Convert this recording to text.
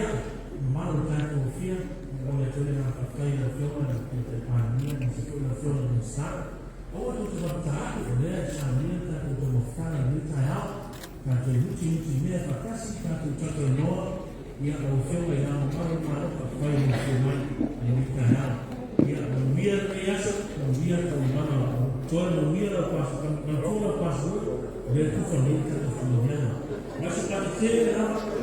Ia, mamalu o le tatou Afia, momoli atu ai le agaga faafetai i lau Afioga i le Tamaitai Palemia aemaise foi lau Afioga i le Minisita. Aua tou te vatataa'i, o lea e saunia le tatou taumafataga i lenei taeao. Tatou mutimutimea faatasi, tatou talatalanoa. Ia, lau Afioga i Le Ao Mamalu o le Malo, faafetai i lou afio mai i lenei taeao. Ia, manuia lenei aso, manuia taualumaga o toe manuia lau Paso, manatua lau passport, o lea e tufa nei le tatou faamanuiaga. Ma se patetele lava.